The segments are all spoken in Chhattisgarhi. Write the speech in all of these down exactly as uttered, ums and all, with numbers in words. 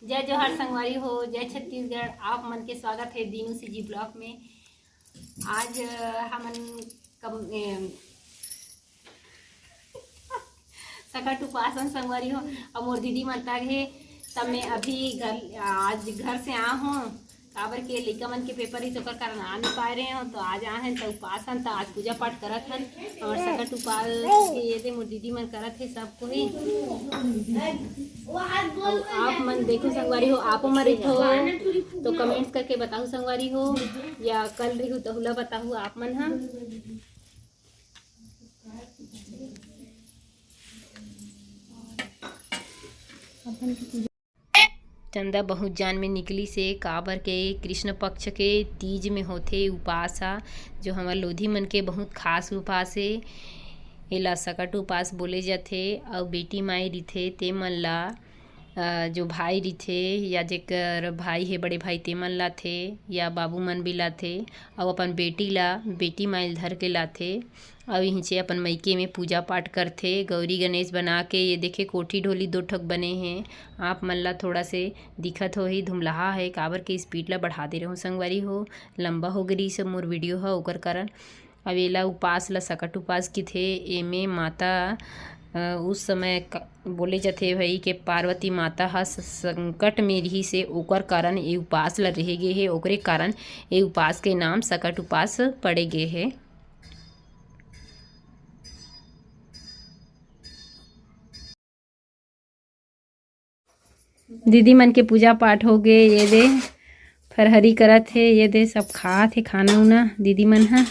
जय जोहार संगवारी हो, जय छत्तीसगढ़। आप मन के स्वागत हे दीनू सीजी ब्लॉग में। आज, अ, हमन कम, ए, सकट उपास हन संगवारी हो, अउ मोर दीदी मन तक हे, तब मैं अभी घर, आज घर से आ हूँ, काबर के लइका मन के पेपर रहिस, ओकर कारण आ नहीं पाए रहे हो, तो आज आ हन, तो उपास हन, तो आज पूजा पाठ करत हन। और सकट उपास के ये दे मोर दीदी मन करत हे सब कोई। अउ आप मन देखो संगवारी हो, आपो मन रहिथो तो कमेंट्स करके बताहू संगवारी हो, या कल रहिहू तहुला बताहू आप मन ह। चंदा बहुत जान में निकलिस हे, काबर के कृष्ण पक्ष के तीज में होथे उपास हा, जो हमर लोधी मन के बहुत खास उपास हे। एला सकट उपास बोले जाथे। अउ बेटी माई रिथे ते मन ला, अ, जो भाई रिथे या जेकर भाई हे बड़े भाई ते मन लाथे या बाबू मन भी लाथे, अउ अपन बेटी ला बेटी माई ल धर के लाथे। अउ इहिंचे अपन मइके में पूजा पाठ करथे, गौरी गणेश बना के। ये देखे कोठी ढोली दो ठक बने हे, आप मन ला थोड़ा से दिखत होही, धुमलहा हे, काबर के स्पीड ला बढ़ा दे रहूं संगवारी हो, लंबा हो गे रहिस मोर वीडियो ह, ओकर कारण। अब एला उपास ला सकट उपास किथे। एमे माता, अ, उस समय क-, बोले जथे भाई के पार्वती माता ह स-, संकट में रहिस हे, ओकर कारण ए उपास ला रहे गे हे, ओकरे कारण ए उपास के नाम सकट उपास पड़े गे हे। दीदी मन के पूजा पाठ हो गे। ये दे फरहरी करत हे, ये दे सब खात हे खाना उना दीदी मन ह।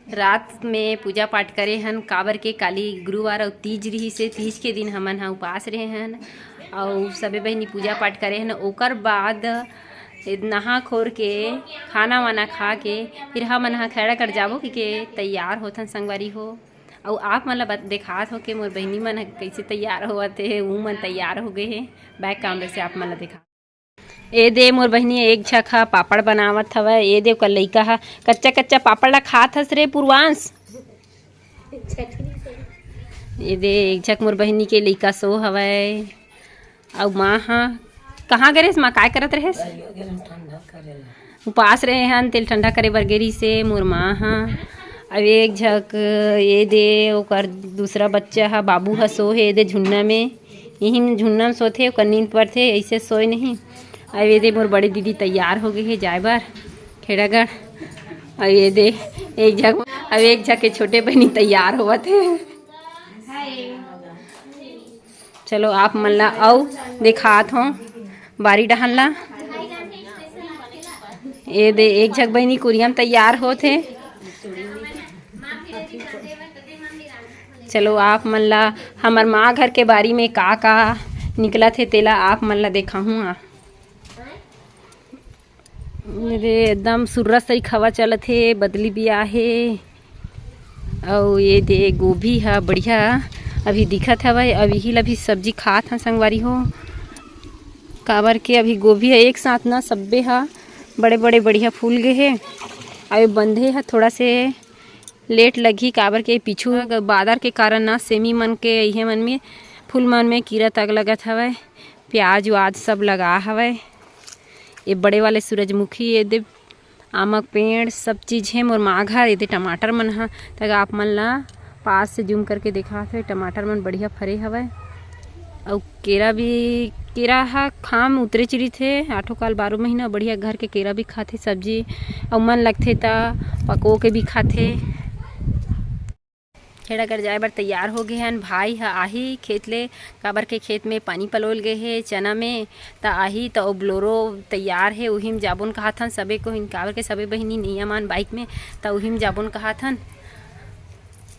रात में पूजा पाठ करे हन, काबर के काली गुरुवार अउ तीज रहिस हे, तीज के दिन हमन ह उपास रहे हन अउ सबे बहिनी पूजा पाठ करे हन। ओकर बाद नहा खोर के खाना वाना खा के फिर हमन ह खैड़ा कर जाबो कि के तैयार होथन संगवारी हो। अउ आप मन ल बत-, देखात हो के मोर बहिनी मन ह कइसे तैयार होवत हे, ऊ मन तैयार हो गए हे। बैक कैमरे से आप मन ल देखा। ए दे मोर बहिनी एक झक ह पापड़ बनावत हवय। ए दे ओकर लइका ह कच्चा कच्चा पापड़ ला खात हस रे पूर्वांश। ए दे एक झक मोर बहिनी के लइका सो हवय। अउ माँ ह कहाँ गे रेहेस माँ, काय करत रेहेस? उपास रहे हन, तेल ठंडा करे बर गे रहिस हे मोर माँ ह। अब एक झक ए दे ओकर दूसरा बच्चा ह, बाबू ह सो हे ए दे झुन्ना में, इही झुन्ना में सोथे, ओकर नींद पड़थे, ऐसे सोए नहीं। अब ए दे मोर बड़े दीदी तैयार हो गए हे जाए बर खेड़ागढ़। अब ए दे एक झक, अब एक झक के छोटे बहिनी तैयार होवत हे। चलो आप मन ला अउ देखात हों बारी डहन ला। ए दे एक झक बहिनी कुरिया म तैयार होत हे। चलो आप मन ला हमर माँ घर के बारी में का का निकलत हे तेला आप मन ला देखाहूँ आ। ये दे एकदम सुर्रा सरीख हवा चलत हे, बदली भी आहे। अउ ये दे गोभी ह बढ़िया अभी दिखत हवय। अब इही ला भी सब्जी खात हन संगवारी हो, काबर के अभी गोभी ह एक साथ ना सब्बे ह बड़े बड़े बढ़िया फूल गे हे। अउ ये बंधे ह थोड़ा से लेट लगही, काबर के पीछू बादर के कारण ना सेमी मन के इहे मन में फूल मन में कीरा तक लगत हवय। प्याज व्याज सब लगा हवय। ये बड़े वाले सूरजमुखी, ये दे आमक पेड़, सब चीज हे मोर माँ घर। ये दे टमाटर मन ह, तक आप मन ला पास से जूम करके देखात हे, टमाटर मन बढ़िया फरे हवय। अउ केरा भी, केरा ह खाम उतरे चिरित हे, आठो काल बारो महीना बढ़िया घर के केरा भी खाथे सब्जी, अउ मन लगथे त पको के भी खाथे। खेड़ा कर जाए बर तैयार हो गे हन। भाई ह आही खेत ले, काबर के खेत में पानी पलोल गे हे चना में, त आही त ओ बोलेरो तैयार हे, उही म जाबोन कहत हन सबे कोहिन, काबर के सबे बहिनी नइ आवन बाइक में, त उही म जाबोन कहत हन।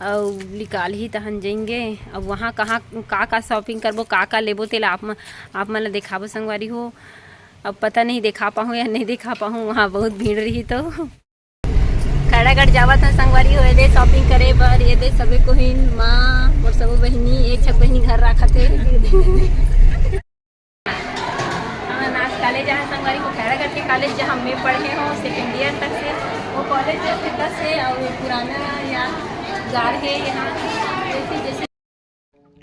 अउ निकालही तहन जाएंगे। अब वहाँ कहाँ का का शॉपिंग करबो, का का लेबो, तेला आप म-, आप मन ला देखाबो संगवारी हो। अब पता नहीं देखा पाहूँ या नहीं देखा पाहूँ, वहाँ बहुत भीड़ रही तो। खैरागढ़ जावत हन संगवारी हो, ये दे शॉपिंग करे बर, ये दे सबे कोहिन माँ, मोर सबो बहिनी, एक झक बहिनी घर राखत हे। हाँ, नाच कॉलेज आहे संगवारी हो, खैरागढ़ के कॉलेज जहाँ मैं पढ़े हूँ सेकेंड ईयर तक से, वो कॉलेज जैसे दस है और ये पुराना यादगार है यहाँ। जैसे, जैसे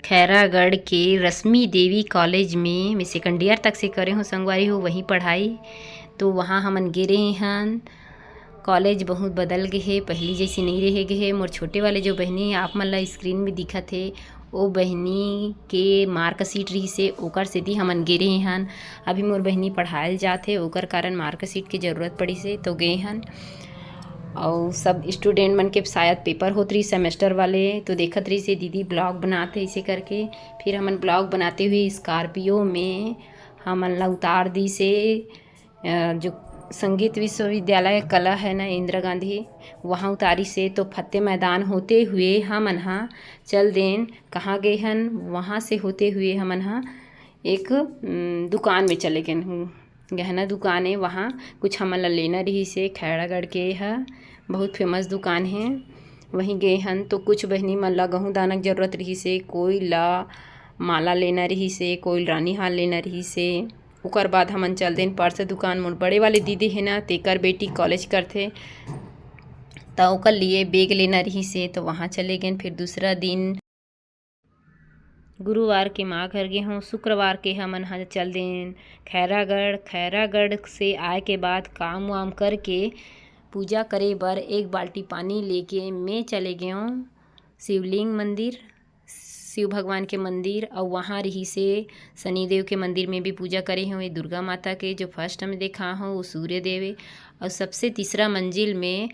खैरागढ़ के रश्मि देवी कॉलेज में मैं सेकंड ईयर तक से करे हूँ संगवारी हो, वहीं पढ़ाई। तो वहाँ हमन गे रहे हन। कॉलेज बहुत बदल गे हे, पहली जैसी नहीं रहे गे हे। मोर छोटे वाले जो बहिनी आप मन ला स्क्रीन में दिखत हे, ओ बहिनी के मार्कशीट रहिस हे, ओकर सेती हमन गे रहे हन। अभी मोर बहिनी पढ़ायल जात हे, ओकर कारण मार्कशीट के जरूरत पड़िस हे, तो गे हन। अउ सब स्टूडेंट मन के शायद पेपर होत रहिस सेमेस्टर वाले, तो देखत रहिस हे दीदी ब्लॉग बनात हे ऐसे करके। फिर हमन ब्लॉग बनाते हुए स्कॉर्पियो में हमन ला उतार दिस हे, अ, जो संगीत विश्वविद्यालय कला है ना, इंदिरा गांधी, वहाँ उतारिस हे। तो फतेह मैदान होते हुए हमन हा चल देन। कहाँ गे हन? वहाँ से होते हुए हमन हा एक, उम, दुकान में चले गेन। गहना दुकान हे, वहाँ कुछ हमन ला लेना रहिस हे। खैरागढ़ के ह बहुत फेमस दुकान हे, वहीं गे हन। तो कुछ बहिनी मन ला गहूँ दाना के जरूरत रहिस हे, कोई ला माला लेना रहिस हे, कोई रानी हार लेना रहिस हे। ओकर बाद हमन चल देन पर्स दुकान। मोर बड़े वाले दीदी हे ना, तेकर बेटी कॉलेज करथे, त ओकर लिए बैग लेना रहिस हे, तो वहाँ चले गेन। फिर दूसरा दिन गुरुवार के माँ घर गे हों, शुक्रवार के हमन ह चल देन खैरागढ़। खैरागढ़ से आए के बाद काम वाम करके पूजा करे बर एक बाल्टी पानी लेके मैं चले गेंव शिवलिंग मंदिर, शिव भगवान के मंदिर, अउ वहाँ रहिस हे शनिदेव के मंदिर में भी पूजा करे हों। ये दुर्गा माता के जो फर्स्ट में देखा हों, वो सूर्य देव हे, अउ सबसे तीसरा मंजिल में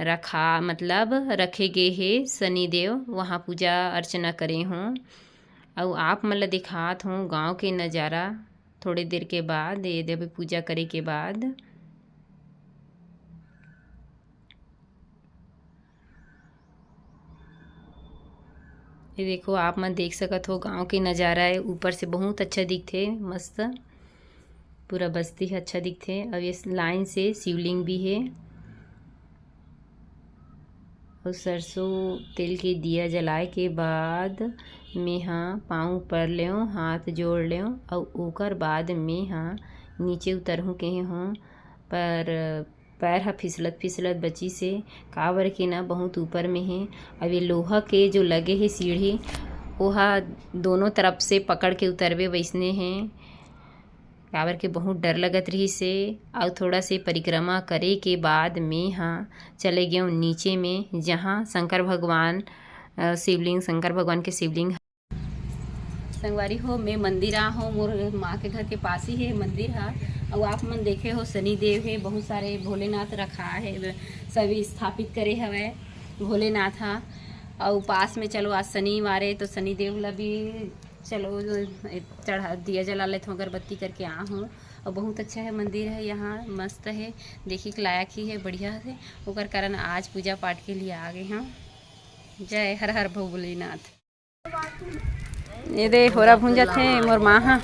रखा, मतलब रखे गे हे शनिदेव, वहाँ पूजा अर्चना करे हों। अउ आप मन ल दिखात हों गाँव के नज़ारा। थोड़े देर के बाद, ये देवी पूजा करे के बाद, ये देखो, आप मन देख सकत हो गांव के नज़ारा है। ऊपर से बहुत अच्छा दिखथे, मस्त पूरा बस्ती ह अच्छा दिखथे। अब ये लाइन से शिवलिंग भी हे। अउ सरसों तेल के दिया जलाए के बाद मेंहा पाँव पर लेव, हाथ जोड़ लेव, अउ ओकर बाद मेंहा नीचे उतरहूँ कहे हों, पर पैर ह फिसलत फिसलत बचिस हे, काबर के ना बहुत ऊपर में हे। अब ये लोहा के जो लगे हे सीढ़ी, ओहा दोनों तरफ से पकड़ के उतरबे वैसने हे, काबर के बहुत डर लगत रहिस हे। अउ थोड़ा से परिक्रमा करे के बाद मेंहा चले गेंव नीचे में, जहाँ शंकर भगवान, अ, शिवलिंग, शंकर भगवान के शिवलिंग संगवारी हो, मैं मंदिर आ हों, मोर माँ के घर के पास ही हे मंदिर हा। अउ आप मन देखे हो, शनि देव हे, बहुत सारे भोलेनाथ रखा हे, सभी स्थापित करे हवय भोलेनाथ हा। अउ पास में चलो, आज शनिवार हे, तो शनि देव ला भी चलो चढ़ा, दिया जला लेथों, अगरबत्ती करके आ हों। अउ बहुत अच्छा हे मंदिर हे, यहाँ मस्त हे, देखे के लायक ही हे, बढ़िया हे, ओकर कारण आज पूजा पाठ के लिए आ गे हों। जय हर हर भोलेनाथ। ये दे होरा भूंजत हे मोर माँ हा,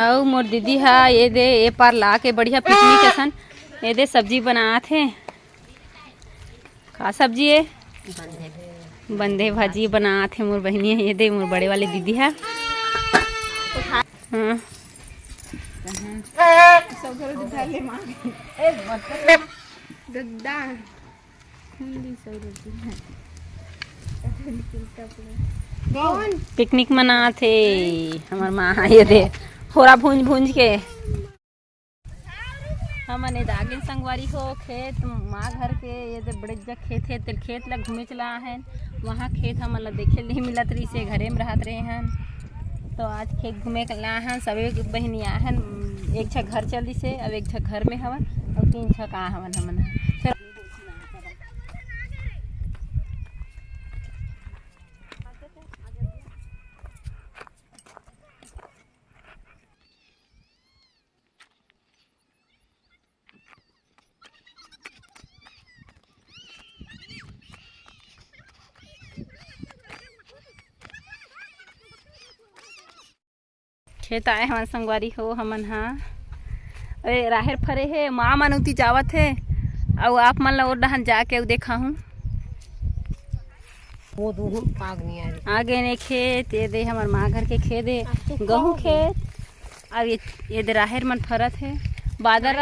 अउ मोर दीदी हा ये दे ए पार ला के बढ़िया पिकनिक असन ये दे सब्जी बनात हे। का सब्जी हे? बंधे भाजी बनात हे मोर बहिनी हा, ये दे मोर बड़े वाले दीदी हा। हाँ। पिकनिक मनात हे हमर माँ हा, ये दे होरा भूंज भूंज के। हमन ए दागिन संगवारी हो खेत माँ घर के, ये दे बड़े जग खेत हे, तेल खेत ला घूमे चला हे। वहाँ खेत हमन ला देखे नहीं मिलत रहिस हे, घरे में रहत रहे हन, तो आज खेत घूमे ला हन। सबे बहिनी आहन, एक झ घर चल दिस हे, अब एक झ घर में हवन, अउ तीन झ का हवन हमन ह। फिर खेत आए हमन संगवारी हो, हमन हा। अरे, राहेर फरे हे, माँ मन उती जावत हे, अउ आप मन ला ओ डहन जाके अउ देखाहूँ। वो दूहू आग नहीं आ रही। आगे ने खेत, ये दे हमर माँ घर के खेत हे, गहूँ खेत, अउ ये, ये दे राहेर मन फरत हे। बादर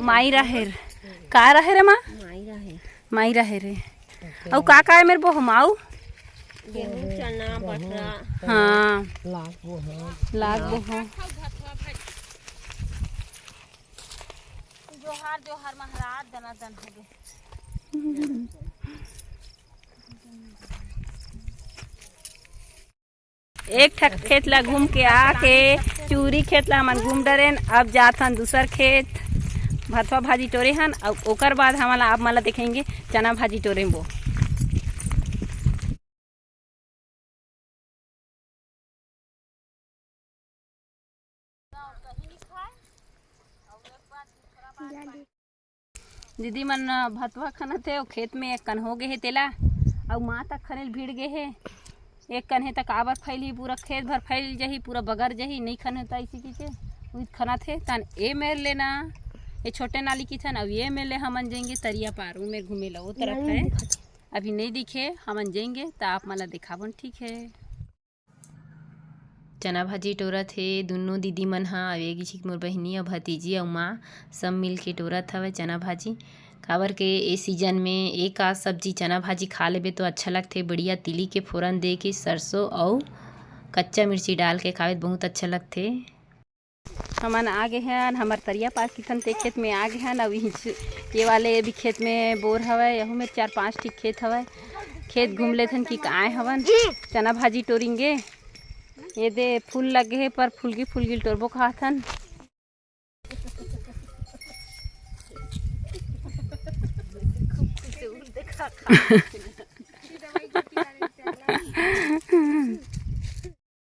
माई राहेर हे। का राहेर हे माँ? माई राहेर। माई राहेर हे। अउ का का हे मेर बहू माऊ? गेहूं, चना, बटरा। हाँ। लाग बोहा। जोहार, जोहार महाराज, दना दन हो गे। एक ठक खेत ला घूम के आके चूरी खेत ला हमन घूम डरेन। अब जात हन दूसर खेत, भथवा भाजी टोरे हन। अब ओकर बाद हमन ला, आप मन ला देखेंगे चना भाजी टोरे बो। दीदी मन भतवा खनत हे, ओ खेत में एक कन हो गे हे तेला, अउ माँ तक खने ल भिड़ गे हे। एक कन हे त काबर फैलही, पूरा खेत भर फैल जही, पूरा बगर जही, नइ खने त इसी की के उइत खनत हे। तन ए मेर ले ना, ये छोटे नाली की थन, अब ये मेर ले हमन जाएंगे तरिया पार, उ मेर घूमे ला, वो तरफ है। अभी नहीं दिखे, हमन जाएंगे त आप मन ला दिखाबन, ठीक है। चना भाजी टोरत हे दुनों दीदी मन ह, अउ एक झिक मोर बहिनी अउ भतीजी अउ माँ, सब मिल के टोरत हवय चना भाजी। काबर के ए सीजन में एक आध सब्जी चना भाजी खा लेबे तो अच्छा लगथे। बढ़िया तिली के फोरन दे के, सरसों अउ कच्चा मिर्ची डाल के खावे त बहुत अच्छा लगथे। हमन आ गे हन, हमर तरिया पार किथन ते खेत में आ गे हन। अउ इही च-, ये वाले भी खेत में बोर हवय, यहू में चार पांच ठी खेत हवय। खेत घूम लेथन कि आए हवन, चना भाजी टोरिंगे। ये दे फूल लगे हे, पर फुलगी फुलगी टोरबो कहत हन।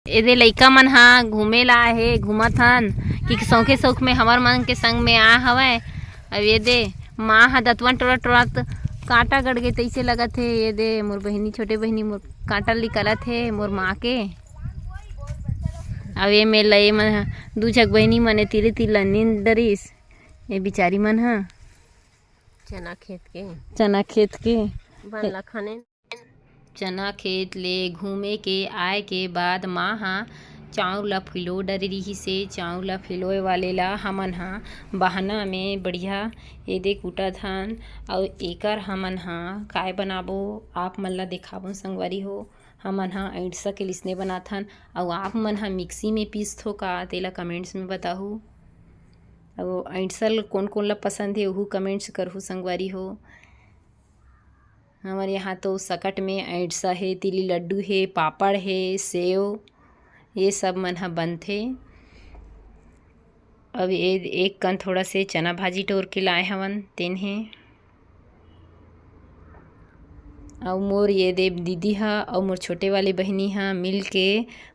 एदे लइका मन ह घूमे ला आए हे, घूमत हन कि शौखे शौख में हमर मन के संग में आ हवय। अब एदे माँ ह दतवन टोरत टोरत कांटा गड़ गे तइसे लगत हे। एदे मोर बहिनी, छोटे बहिनी मोर कांटा निकालत हे मोर माँ के। अब ए मेर ल ए मन ह, दू झक बहिनी मन ए तीरे तीर ल नींद डरिस। ए बिचारी मन ह चना खेत के, चना खेत के बन ल खने। चना खेत ले घूमे के आए के बाद माँ ह चांउर ल फिलो डरे रिहिस हे। चांउर ल फिलोए वाले ल हमन ह बहना में बढ़िया एदे कूटत हन। अउ एकर हमन ह काय बनाबो, आप मन ल देखाबो संगवारी हो। हमन ह अइंठसा के लिसने बनाथन, अउ आप मन ह मिक्सी में पीसथो का, तेला कमेंट्स में बताहू। अउ अइंठसा ल कोन कोन ल पसंद हे, ओहू कमेंट्स करहू संगवारी हो। हमर यहाँ तो सकट में अइंठसा हे, तिली लड्डू हे, पापड़ हे, सेव, ये सब मन ह बनथे। अब ये एक कन थोड़ा से चना भाजी टोर के लाए हवन, तेन हे। अउ मोर ये दे दीदी ह अउ मोर छोटे वाली बहिनी ह मिल के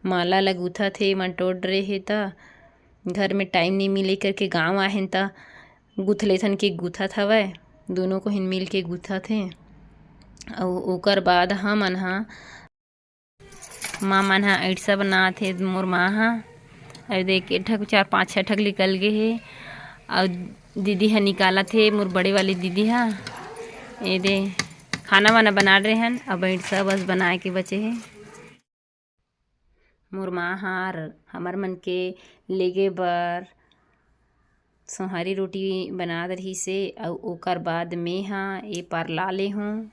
माला ल गूंथत हे। मन टोर डरे हे त घर में टाइम नइ मिले करके गाँव आए हन त गुथ लेथन के गुथत हवय। दूनों कोहिन मिल के गुथत हे। अउ ओकर बाद हमन ह माँ मन ह अइंठसा बनात हे, मोर माँ ह। अउ देख, एक ठक, चार पाँच छः ठक निकल गे हे। अउ दीदी ह निकालत हे, मोर बड़े वाली दीदी ह। ए दे, खाना वाना बना डरे हन, अब अइंठसा बस बनाए के बचे हे। मोर माँ ह हमर मन के लेगे बर सोहारी रोटी बनात रहिस हे, अउ ओकर बाद में ह ए पार ला ले हूँ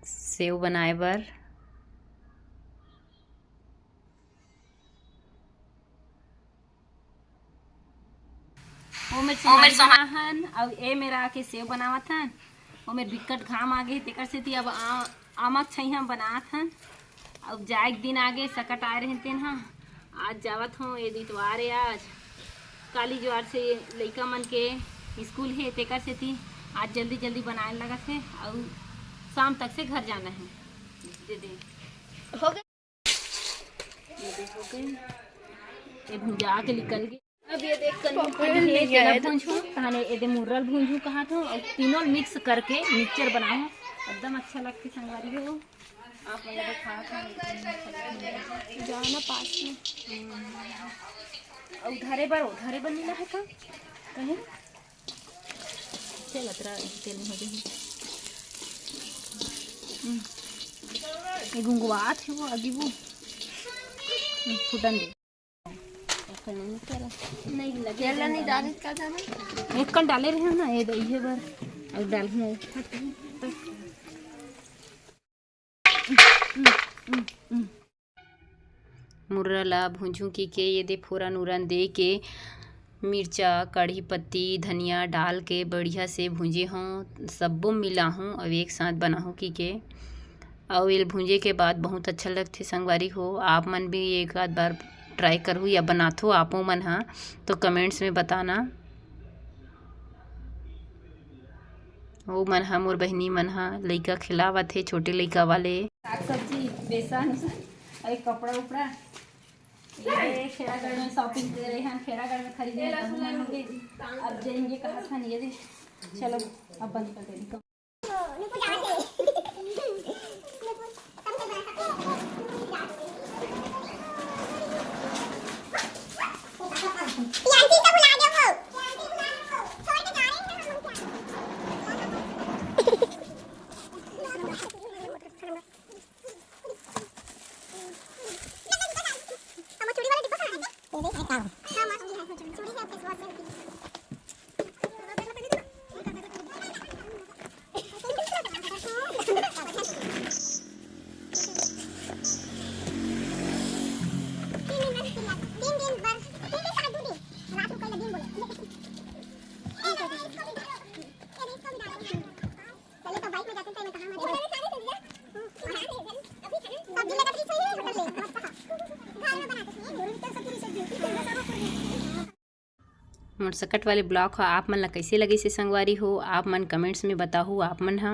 सेव बनाए बर। ओमे सोहारी बनाहन, अउ ए मेरा आके सेव बनावत हन। ओमे बिकट घाम आ गे, तेकर सेती अब आ-, आमा के छइहां बनात हन। अब जाए के दिन आगे, सकट आए रहेन तेन ह। आज जावत हों, ए इतवार ए आज। काली जुआर से लइका मन के स्कूल हे, तेकर सेती आज जल्दी जल्दी बनाए लगत हे, अउ शाम तक से घर जाना हे। दे दे। हो गए। ये दे हो गए। ये भुंजा के निकल गए। अब ये देख, कन मूंगफली हे, तेला भूंजहूं, तहाने एदे मुर्रा ल भूंजहूं कहत हों, अउ तीनों ल मिक्स करके मिक्सचर बनाहूं। एकदम अच्छा लगथे संगवारी हो। आप मन ल दिखात हों। जाओ ना पास में। अउ धरे बर, धरे बर मिला है का? कहीं? चल, अतरा तेल में हो जाही। हम्म। ये गुंगवात हे वो, अभी वो। हम्म, फुटन दे। नहीं लगे। तेल नहीं डाले का जाना? एक कन डाले रहे ना, ये दे, ये बर। अब डाल हूँ। हट, हट। मुर्रा ला भूंजहूँ कहिके ये दे फोरन उरन दे के मिर्चा, कढ़ी पत्ती, धनिया डाल के बढ़िया से भूंजे हूँ, सब्बो मिलाहूँ अउ एक साथ बनाहूँ कहिके। अउ एल भूंजे के बाद बहुत अच्छा लगथे संगवारी हो। आप मन भी एक आध बार try करहू या बनाथो आपो मन हा, तो comments में बताना। ओ मन हा, मोर बहिनी मन हा लइका खिलावत हे, छोटे लइका वाले। साग सब्जी, बेसन, अउ कपड़ा उपड़ा, ये खेड़ागढ़ में shopping करे हन, खेड़ागढ़ में खरीदे हन, तहु मन के अब जाएंगे कहत हन, ये दे। चलो, अब बंद कर दे। मोर सकट वाले vlog ह आप मन ला कइसे लगिस हे संगवारी हो, आप मन comments में बताहू आप मन ह।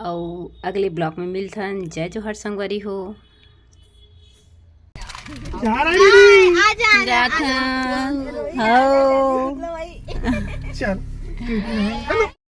अउ अगले vlog में मिलथन। जय जोहार संगवारी हो। जा रहा है दीदी। जात हन। हो। चल। हेलो।